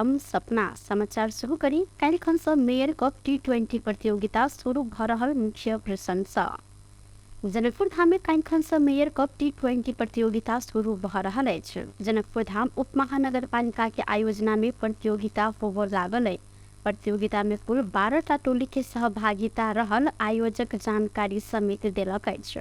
हम सपना। समाचार शुरू करी। काल्हिखन सँ मेयर कप टी20 प्रतियोगिता शुरू भऽ रहल मुख्य प्रशंसा। जनकपुर धाम में काल्हिखन सँ मेयर कप टी20 प्रतियोगिता शुरू भऽ रहल अछि। जनकपुर धाम उप महानगरपालिका के आयोजना में प्रतियोगिता होबऽ लागल अछि। प्रतियोगिता में कुल 12 टा टोली के सहभागिता रहल आयोजक जानकारी समेत देलक अछि।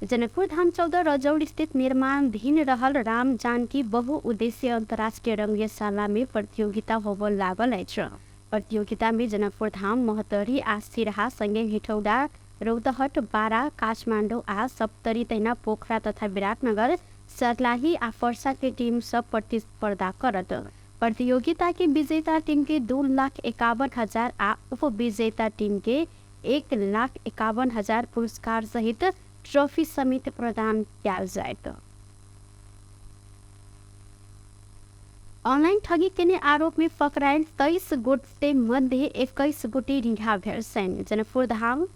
जनकपुर धाम 14 रजौल स्थित निर्माणाधीन रहल राम जानकी बहुउद्देशीय अंतर्राष्ट्रीय रंगशाला में प्रतियोगिता होबऽ लागल अछि। प्रतियोगिता में जनकपुर धाम, महोत्तरी आ सिरहा संगे हेटौडा, रौतहट, बारा, काठमाडौँ आ सप्तरी तहिना पोखरा तथा विराटनगर, सर्लाही आ पर्सा के टीम सब प्रतिस्पर्धा करत। प्रतियोगिता के विजेता टीम के 2,51,000 आ उपविजेता टीम के 1,51,000 पुरस्कार सहित ट्रॉफी समेत प्रदान कयल जायत। ऑनलाइन ठगी केने आरोप में पकड़ायल 23 गोटे मध्य 21 गोटे रिहा भेल छनि। जनकपुर धाम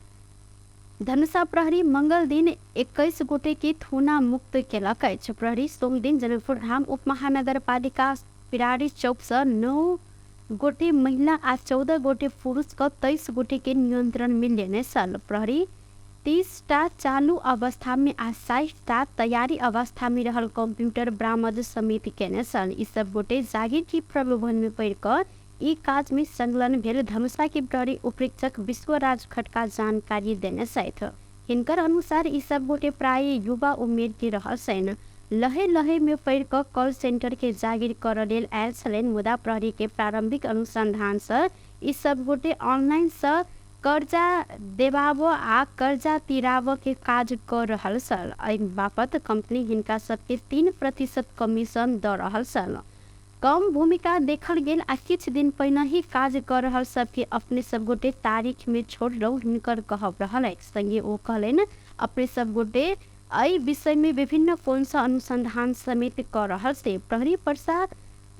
धनुषा प्रहरी मंगल दिन 21 गोटे के थूना मुक्त केलक अछि। प्रहरी सोमदिन जनकपुर धाम उप महानगरपालिका पिरारी चौक से 9 गोटे महिला आ 14 गोटे पुरुष क 23 गोटे के नियंत्रण में लेने छल। प्रहरी 30 टा चालू अवस्था में आ 60 टा तैयारी अवस्था में रहल कंप्यूटर बरामद समेत केने छल। ई सब गोटे जागीर के प्रलोभन में पड़ि कऽ ई काज में संलग्न भेल धनुषा के प्रहरी उपरीक्षक विश्वराज खड़का जानकारी देने छथि। हिनकर अनुसार ई सब गोटे प्राय युवा उमेर के रहल छनि। लहे लहे में पड़ि कऽ कॉल सेंटर के जागीर करऽ लेल आयल छलनि, मुदा प्रहरी के प्रारंभिक अनुसंधान से ई सब गोटे ऑनलाइन से कर्जा देबाबऽ आ कर्जा तिराबऽ के काज कऽ रहल छल। एहि बापत कंपनी हिनका सबके 3% कमीशन दऽ रहल छल। कम भूमिका देखल गेल आ किछु दिन पहिनहि काज कऽ रहल सबके अपने सब गोटे तारीख में छोड़लहुँ, हिनकर कहब रहल अछि। संगे ओ कहलनि, अपने सब गोटे एहि विषय में विभिन्न कोण सँ अनुसंधान समेत कऽ रहल से। प्रहरी पर्सा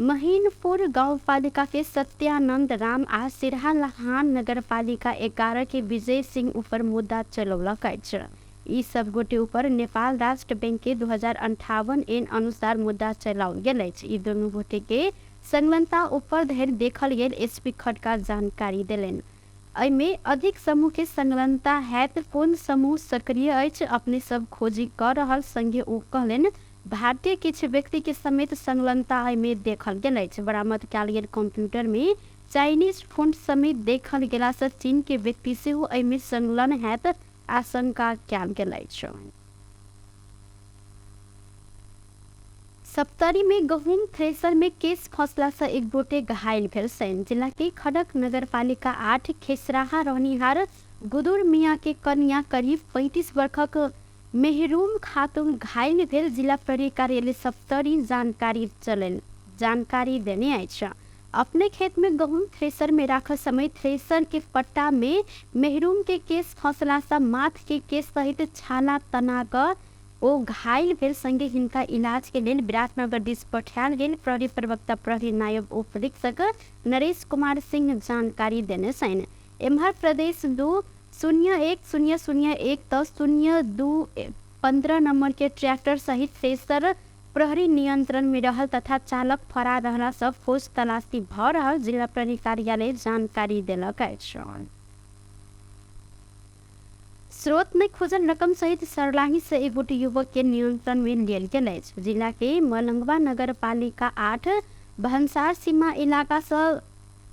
महिनपुर गाउँपालिका के सत्यानंद राम आ सिरहा लहान नगरपालिका 11 के विजय सिंह ऊपर मुद्दा चलौलक अछि। ई सब गोटे ऊपर नेपाल राष्ट्र बैंक के 2058 एन अनुसार मुद्दा चलाओल गेल अछि। ई दुनू गोटे के संलग्नता ऊपर धरि देखल गेल एसपी खड़का जानकारी देलनि। एहिमे अधिक समूह के संलग्नता हैत, कोन समूह सक्रिय अछि अपने सब खोजी कऽ रहल संगे ओ कहलनि, भारतीय किछु व्यक्ति के समेत संलग्नता एहिमे देखल गेल अछि। बरामद कयल गेल कंप्यूटर में चाइनीज फोन समेत देखल गेला सँ चीन के व्यक्ति सेहो एहिमे संलग्न हैत आशंका कयल गेल अछि। सप्तरी में गहूम थ्रेसर में केस फंसला से एक गोटे घायल भेल छनि। जिला के खड़क नगरपालिका 8 खेसराहा रहनिहार गुदुर मियाँ के कन्या करीब 35 वर्षक मेहरूम खातून घायल भेल जिला प्रहरी कार्यालय सप्तरी जानकारी देने अछि। अपने खेत में गहूम थ्रेसर में राखल समय थ्रेसर के पट्टा में मेहरूम के केस फंसला से माथ के केस सहित छाला तना कऽ ओ घायल भेल संगे हिनका इलाज के लेल विराटनगर दिस पठायल गेल प्रहरी प्रवक्ता प्रहरी नायब उपरीक्षक नरेश कुमार सिंह जानकारी देने छनि। एम्हर प्रदेश 2 0 1 0 0 1 त 0 2 15 नंबर के ट्रैक्टर सहित थ्रेसर प्रहरी नियंत्रण में रहल तथा चालक फरार रहला सँ खोज तलाशी भऽ रहल जिला प्रहरी कार्यालय जानकारी देलक अछि। स्रोत में खोजल रकम सहित सर्लाही से एक गोटे युवक के नियंत्रण में लेल गेल अछि। जिला के मलंगवा नगरपालिका 8 भन्सार सीमा इलाका से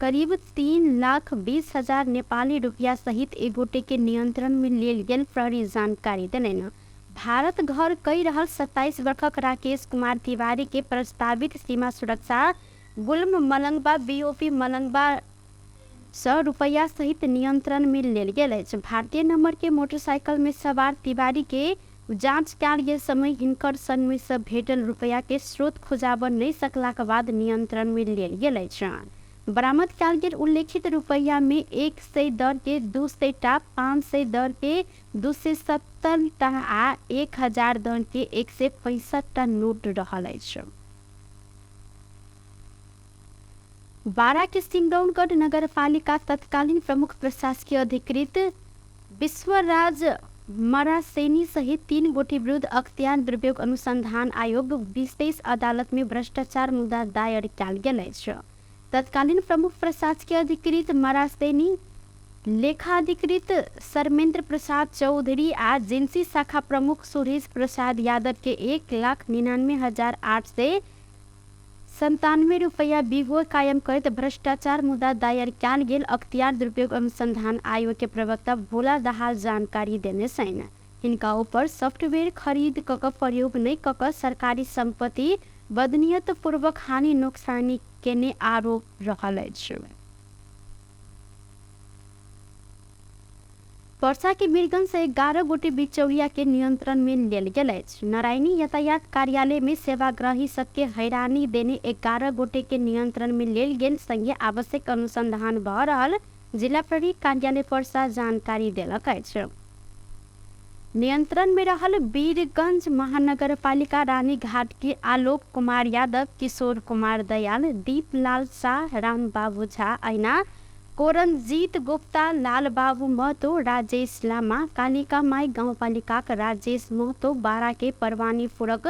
करीब 3,20,000 नेपाली रुपया सहित एक गोटे के नियंत्रण में लेल गेल प्रहरी जानकारी देलनि। भारत घर कहि रहल 27 वर्षक राकेश कुमार तिवारी के प्रस्तावित सीमा सुरक्षा गुल्म मलंगवा बीओपी मलंगवा 100 रुपया सहित नियंत्रण में लेल गेल अछि। भारतीय नंबर के मोटरसाइकिल में सवार तिवारी के जांच कयल गेल समय हिनकर संग में से भेटल रुपया के स्रोत खोजाबऽ नहि सकलाक बाद नियंत्रण में लेल गेल अछि। बरामद कयल गेल उल्लेखित रुपया में 100 दर के 200 टा, 500 दर के 270 टा आ 1000 दर के 165 टा नोट रहल अछि। बारा के सिंगौनगढ़ नगरपालिका तत्कालीन प्रमुख प्रशासकीय अधिकृत विश्वराज मरासेनी सहित 3 गोटे विरुद्ध अख्तियार दुरुपयोग अनुसंधान आयोग विशेष अदालत में भ्रष्टाचार मुद्दा दायर कयल गेल अछि। तत्कालीन प्रमुख प्रशासकीय अधिकृत मरासैनी, लेखा अधिकृत शर्मेन्द्र प्रसाद चौधरी आ जिन्सी शाखा प्रमुख सुरेश प्रसाद यादव के 1,99,897 रुपैयाँ बिगो कायम करैत भ्रष्टाचार मुद्दा दायर कयल गेल अख्तियार दुरुपयोग अनुसंधान आयोग के प्रवक्ता भोला दाहाल जानकारी देने छनि। हिनका ऊपर सॉफ्टवेयर खरीद क कऽ प्रयोग नहि कऽ कऽ सरकारी सम्पत्ति बदनीयत पूर्वक हानि नोक्सानी केने आरोप रहल अछि। पर्सा के वीरगंज से 11 गोटे बिचौलिया के नियंत्रण में लेल गेल अछि। नारायणी यातायात कार्यालय में सेवाग्राही सबके हैरानी देने 11 गोटे के नियंत्रण में लेल गेल संगे आवश्यक अनुसंधान भऽ रहल जिला प्रहरी कार्यालय पर्सा जानकारी देलक अछि। नियंत्रण में रहल वीरगंज महानगरपालिका रानीघाट के आलोक कुमार यादव, किशोर कुमार दयाल, दीपलाल शाह, रामबाबू झा, अहिना कोरनजीत गुप्ता, लालबाबू महतो, राजेश लामा, कालिका माई गाउँपालिकाक राजेश महतो, बारा के परवानीपुरक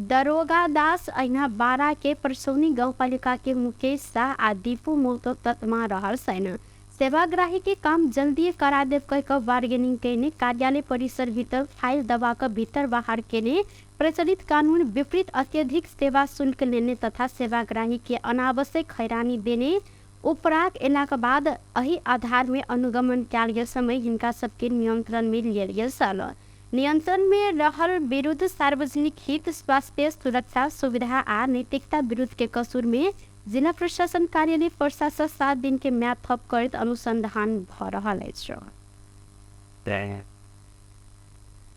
दरोगा दास, अहिना बारा के परसौनी गाउँपालिका के मुकेश शाह आ दीपू महतो तत्मा रहल छनि। सेवाग्राही के काम जल्दी करा देब कहि कऽ बार्गेनिंग केने, कार्यालय परिसर भीतर फाइल दबा कऽ भीतर बाहर केने, प्रचलित कानून विपरीत अत्यधिक सेवा शुल्क लेने तथा सेवाग्राही के अनावश्यक हैरानी देने उपराग एलाक बाद एहि आधार में अनुगमन कयल गेल समय हिनका सबके नियंत्रण में लेल गेल छल। नियंत्रण में रहल विरुद्ध सार्वजनिक हित, स्वास्थ्य, सुरक्षा, सुविधा आ नैतिकता विरुद्ध के कसूर में जिला प्रशासन कार्यालय पर्सा सँ 7 दिन के म्याद थप करैत अनुसंधान भऽ रहल अछि।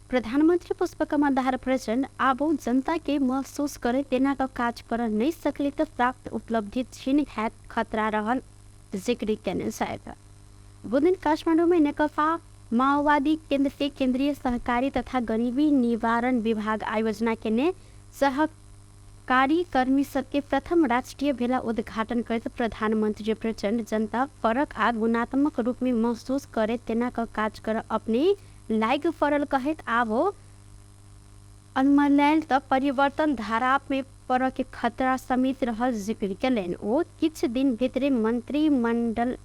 प्रधानमन्त्री पुष्पकमल दाहाल प्रचण्ड आबो जनता के महसुस करे तेना क काज कर नहि सकले त प्राप्त उपलब्धि क्षीण हैत खतरा रहल जिक्र केने छथि। बुधदिन काठमाडौँ में नेकपा माओवादी केन्द्र के केन्द्रीय सहकारी तथा गरीबी निवारण विभाग आयोजना केने सहकारी कर्मी सबके प्रथम राष्ट्रिय भेला उद्घाटन करैत प्रधानमन्त्री प्रचण्ड जनता फरक आ गुणात्मक रूप में महसुस करे तेना क काज कर अपने लाग पड़ल कहैत आबो अनमलायल त परिवर्तन धारा में पड़ऽ के खतरा समेत रहल जिक्र केलनि। ओ किछु दिन भितरे मन्त्रीमण्डल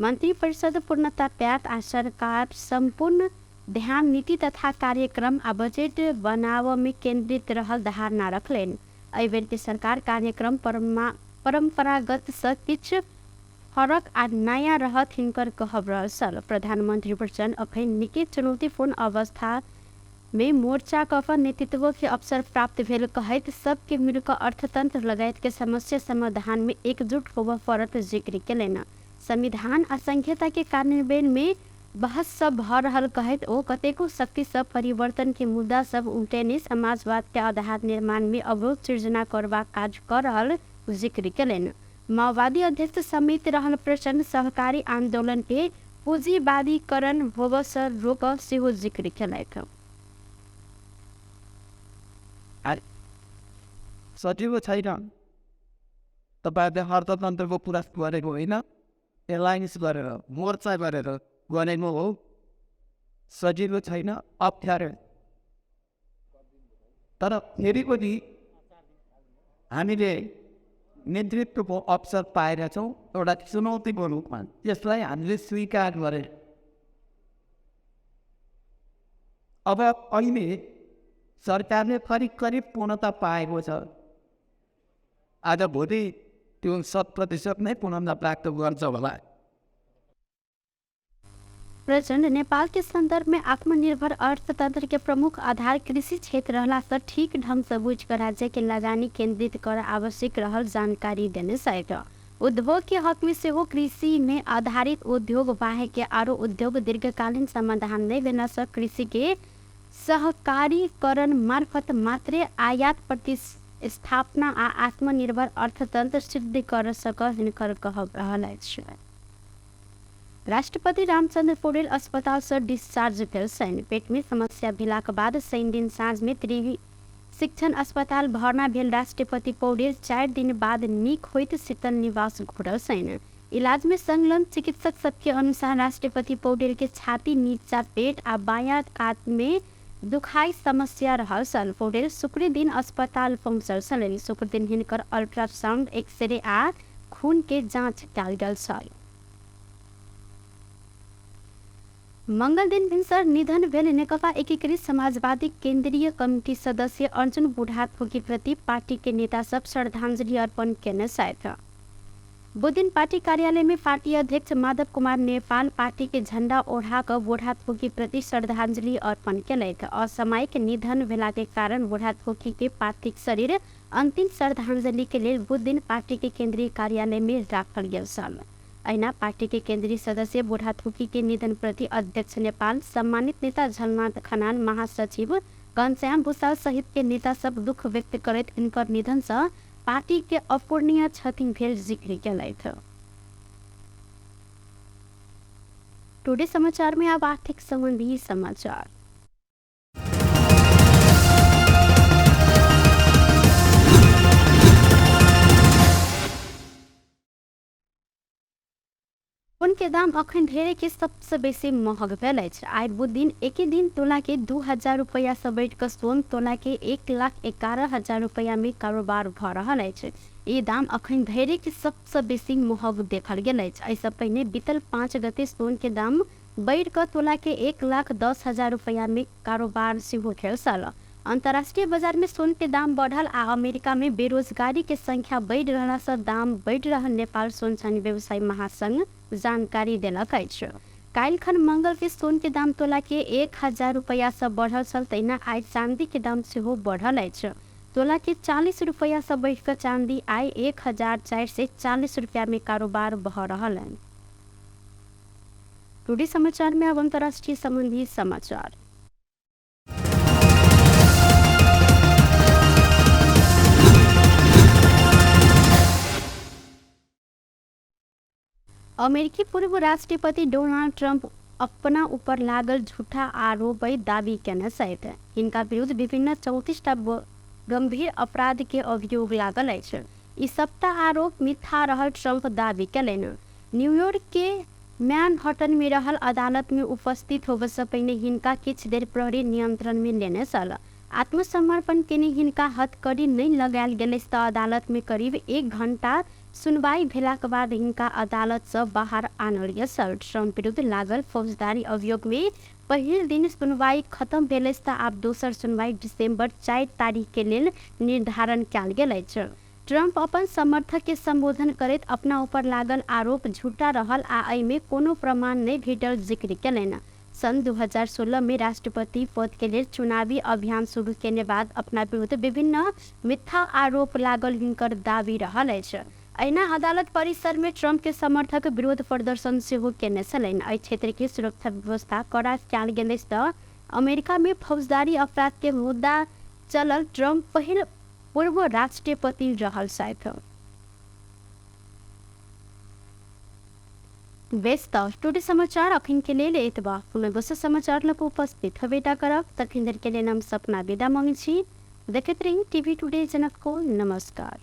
मन्त्री परिषद पूर्णता पायत आ सरकार सम्पूर्ण ध्यान नीति तथा कार्यक्रम आ बजेट बनाबऽ में केन्द्रित रहल धारणा रखलनि। एहि बेर के सरकार कार्यक्रम परम्परागत सँ किछु फरक आ नयाँ रहत हिनकर कहब रहल छल। प्रधानमन्त्री प्रचण्ड अखन निकै चुनौतीपूर्ण अवस्था में मोर्चा कऽ कऽ नेतृत्व के अवसर प्राप्त भेल कहैत सबके मिल कऽ अर्थतंत्र लगायत के समस्या समाधान में एकजुट होबऽ पड़त जिक्र केलनि। संविधान आ संघीयता के कार्यान्वयन में बहस सब भऽ रहल कहैत ओ कतेको शक्ति सब परिवर्तन के मुद्दा सब उठेने समाजवाद के आधार निर्माण में अवरोध सिर्जना करबाक काज कऽ रहल जिक्र केलनि। माओवादी अध्यक्ष समेत रहल प्रचण्ड सहकारी आन्दोलन के पूँजीवादीकरण होबऽ सँ रोकऽ सेहो जिक्र केलथि। सजिलो छैन। तपाईँहरूले अर्थतन्त्रको कुरा गरेको होइन, एलायन्स गरेर मोर्चा गरेर गरेको हो। सजिलो छैन, अप्ठ्यारो, तर फेरि पनि हामीले नेतृत्वको अवसर पाएका छौँ एउटा चुनौतीको रूपमा, त्यसलाई हामीले स्वीकार गरे। अब अहिले सरकारले करिब करिब पूर्णता पाएको छ। आज भोलि त्यो 100% नै पूर्णता प्राप्त गर्छ होला। प्रचण्ड नेपाल के संदर्भ में आत्मनिर्भर अर्थतंत्र के प्रमुख आधार कृषि क्षेत्र रहला से ठीक ढंग से बुझ कर राज्य के लगानी केंद्रित कर आवश्यक रहल जानकारी देने सहित उद्योग के हक में सेहो कृषि में आधारित उद्योग बाहे के आरो उद्योग दीर्घकालीन समाधान नहीं भेला से कृषि के सहकारीकरण मार्फत मात्रे आयात प्रतिस्थापना आ आत्मनिर्भर अर्थतंत्र सिद्ध कर सक हिनकर कहब रहल अछि। राष्ट्रपति रामचंद्र पौडेल अस्पताल से डिस्चार्ज भेल छनि। पेट में समस्या भेलाक बाद शनि दिन साँझ में त्रिवी शिक्षण अस्पताल भर्ना भेल राष्ट्रपति पौडेल 4 दिन बाद नीक होइत शीतल निवास घुरल छनि। इलाज में संलग्न चिकित्सक सबके अनुसार राष्ट्रपति पौडेल के छाती नीचा पेट आ बायाँ कात में दुखाई समस्या रहल छल। पौडेल शुक्र दिन अस्पताल पहुँचल छलनि। शुक्र दिन हिनकर अल्ट्रासाउंड, एक्सरे आ खून खून के जाँच कयल गेल छल। मंगल दिन भिनसर निधन भेल नेकपा एकीकृत समाजवादी केन्द्रीय कमिटी सदस्य अर्जुन बुढाथोकी प्रति पार्टी के नेता सब श्रद्धांजलि अर्पण केने छथि। बुधदिन पार्टी कार्यालय में पार्टी अध्यक्ष माधव कुमार नेपाल पार्टी के झण्डा ओढ़ा कऽ बुढाथोकी प्रति श्रद्धांजलि अर्पण केलथि। असामयिक निधन भेला के कारण बुढाथोकी के पार्थिव शरीर अंतिम श्रद्धांजलि के लेल बुधदिन पार्टी के केन्द्रीय कार्यालय में राखल गेल छल। अहिना पार्टी के केन्द्रीय सदस्य बुढाथोकी के निधन प्रति अध्यक्ष नेपाल, सम्मानित नेता झलनाथ खनाल, महासचिव घनश्याम भूषाल सहित के नेता सब दुख व्यक्त करैत हिनकर निधन से पार्टी के अपूर्णीय क्षति भेल जिक्र केलथि। टुडे समाचार में अब आर्थिक संबंधी समाचार। सोन के दाम अखन धरि के सबसे बेसी महग भेल अछि। आइ बुधदिन एके दिन तोला के 2000 रुपैया से बढ़ि कऽ सोन तोला के 1,11,000 रुपैया में कारोबार भऽ रहल अछि। ई दाम अखन धरि के सबसे बेसी महग देखल गेल अछि। एहिसँ पहिने बीतल 5 गते सोन के दाम बढ़ि कऽ तोला के 1,10,000 रुपैया में कारोबार सेहो भेल छल। अंतर्राष्ट्रीय बाजार में सोन के दाम बढ़ल आ अमेरिका में बेरोजगारी के संख्या बढ़ि रहला से दाम बढ़ि रहल नेपाल सोन चानी व्यवसायी महासंघ जानकारी देलक अछि। काल्हि खन मंगल के सोन के दाम तोला के 1000 रुपैया से बढ़ल छल, तहिना आइ चांदी के दाम सेहो बढ़ल अछि। तोला के 40 रुपैया से बढ़ि कऽ चांदी आइ 1440 रुपैया में कारोबार भऽ रहल अछि। टुडे समाचार में अब अंतर्राष्ट्रीय संबंधी समाचार। अमेरिकी पूर्व राष्ट्रपति डोनाल्ड ट्रंप अपना ऊपर लागल झूठा आरोप दावी केने छथि। हिनका विरुद्ध विभिन्न 34टा गंभीर अपराध के अभियोग लागल अछि। ई सबटा आरोप मिथ्या रहल ट्रंप दावी केलनि। न्यूयॉर्क के मैनहट्टन में रहल अदालत में उपस्थित होबय से पहिने हिनका किछु देर प्रहरी नियंत्रण में लेने छल। आत्मसमर्पण केने हिनका हथकड़ी नहि लगायल गेल तऽ अदालत में करीब 1 घंटा सुनवाई भेलाक बाद हिनका अदालत से बाहर आनल गेल छल। ट्रंप विरुद्ध लागल फौजदारी अभियोग में पहिल दिन सुनवाई खत्म भेल अछि तऽ आब दोसर सुनवाई दिसंबर 4 तारीख के लेल निर्धारण कयल गेल अछि। ट्रंप अपन समर्थक के संबोधन करैत अपना ऊपर लागल आरोप झूठा रहल आ एहिमे कोनो प्रमाण नहि भेटल जिक्र केलनि। सन् 2016 में राष्ट्रपति पद के लेल चुनावी अभियान शुरू केने बाद अपना विरुद्ध विभिन्न मिथ्या आरोप लागल हिनकर दावी रहल अछि। अहिना अदालत परिसर में ट्रंप के समर्थक विरोध प्रदर्शन सेहो केने छलनि। एहि क्षेत्र के सुरक्षा व्यवस्था कड़ा कयल गेल अछि तऽ अमेरिका में फौजदारी अपराध के मुद्दा चलल ट्रंप पहिल पूर्व राष्ट्रपति रहल छथि। बेस तऽ टुडे समाचार अखन के लेल एतबा। पुनः दोसर समाचार लऽ कऽ उपस्थित हेबेटा करब। तखन धरि के लेल हम सपना विदा मांगै छी। देखैत रही टीवी टुडे जनकपुर। नमस्कार।